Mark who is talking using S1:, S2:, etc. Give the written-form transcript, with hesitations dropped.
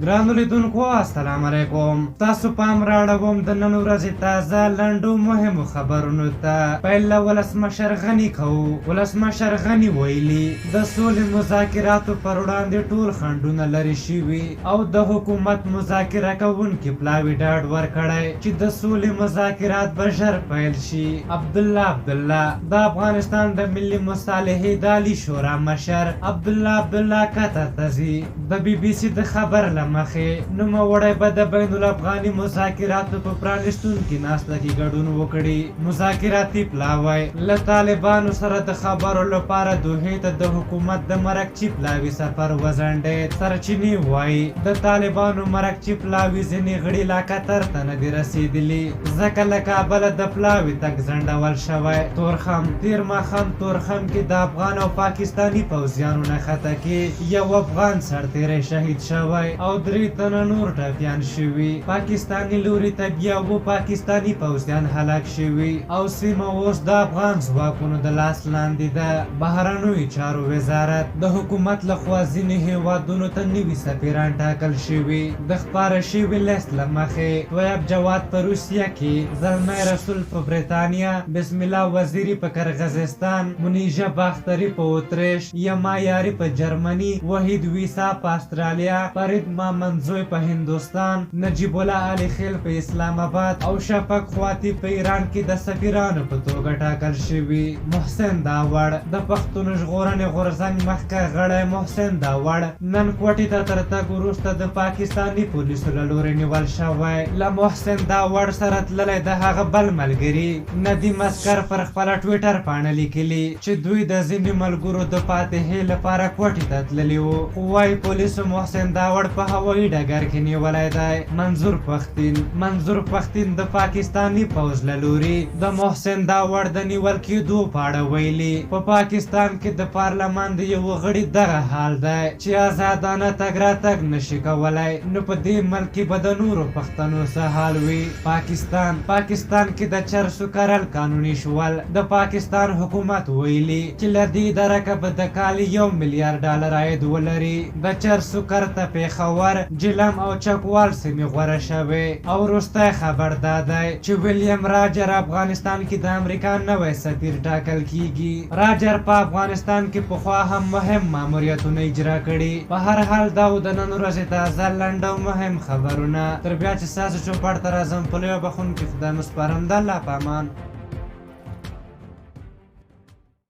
S1: ګرانو لیدونکو السلام علیکم، تاسو پام راړوم د نن ورځې تازه لنډو مهمو خبرونو ته. پیل له ولسمشر غني کوو. ولسمشر غني ویلي، د سولې مذاکراتو پر وړاندې ټول خنډونه لرې شوي او د حکومت مذاکره کوونکي پلاوي ډاډ ورکړی چې د سولې مذاکرات به ژر پیل شي. عبدالله عبدالله د افغانستان د ملي مصالحې د عالي شورا مشر عبدالله عبدالله قطر ته ځي. د بي بي سي د خبر له مخې، نوموړی به د بین الافغاني مذاکراتو په پرانیستونکې ناسته کې ګډون وکړي. مذاکراتي پلاوی له طالبانو سره د خبرو لپاره دوحې ته د حکومت د مرکچي پلاوي سفر وځنډېد. سرچینې وايي، د طالبانو مرکچي پلاوي ځینې غړي لا قطر ته نه دي رسېدلي، ځکه له کابله د پلاوي تګ ځنډول شوی. تورخم، تېر ماښام تورخم کې د افغان او پاکستاني پوځیانو نښته کې یو افغان سرتېری شهید شوی او درې تنه نور ټپیان شوي. پاکستاني لوري ته بیا اووه پاکستاني پوځیان هلاک شوي او سیمه اوس د افغان ځواکونو د لاس لاندې ده. بهرنیو چارو وزارت، د حکومت له خوا ځینې هېوادونو ته نوي سفیران ټاکل شوي. د خپاره شوي لست له مخې، طیب جواد په روسیه کې، زلمی رسول په بریتانیا، بسم الله وزیري په قرغزستان، منیژه باختري په اتریش، یما یاري په جرمني، وحید ویسا په استرالیا، فرید مامندزوی په هندوستان، نجیب الله علي خېل په اسلام اباد او شفق خواتي په ایران کې د سفیرانو په توګه ټاکل شوي. محسن داوړ، د پښتون ژغورنې غورځنګ مخکښ غړی محسن داوړ نن کوټې ته تر تګ وروسته د پاکستاني پولیسو له لوري نیول شوی. له محسن داوړ سره تللی د هغه بل ملګري ندیم عسکر پر خپله ټویټر پاڼه لیکلي چې دوی د ځینې ملګرو د فاتحې لپاره کوټې ته تللي وو، خو وايي پولیسو محسن داوړ په هوایي ډګر کې نیولی دی. منظور پښتین، منظور پښتین د پاکستاني پوځ له لوري د محسن داوړ د نیول کېدو په اړه ویلي، په پاکستان کې د پارلمان د یوه غړي دغه حال دی چې ازادانه تګ راتګ نه شي کولی، نو په دې ملک کې به د نورو پښتنو څه حال وي؟ پاکستان، پاکستان کې د چرسو کرل قانوني شول. د پاکستان حکومت ویلي چې له دې درکه به د کال یو میلیارډ ډالر عاید ولري. د چرسو کر ته پېښور، جیلم او چکوال سیمې غوره شوې. او وروستی خبر دا دی چې ویلیم راجر افغانستان کې د امریکا نوی سفیر ټاکل کیږي. راجر په افغانستان کې پخوا هم مهم ماموریتونه اجرا کړي. په هر حال دا و د نن ورځې تازه لنډ او مهم خبرونه. تر بیا چې ستاسو چوپړ ته راځم، په لوی بخښونکي خدای مو سپارم. د الله په امان.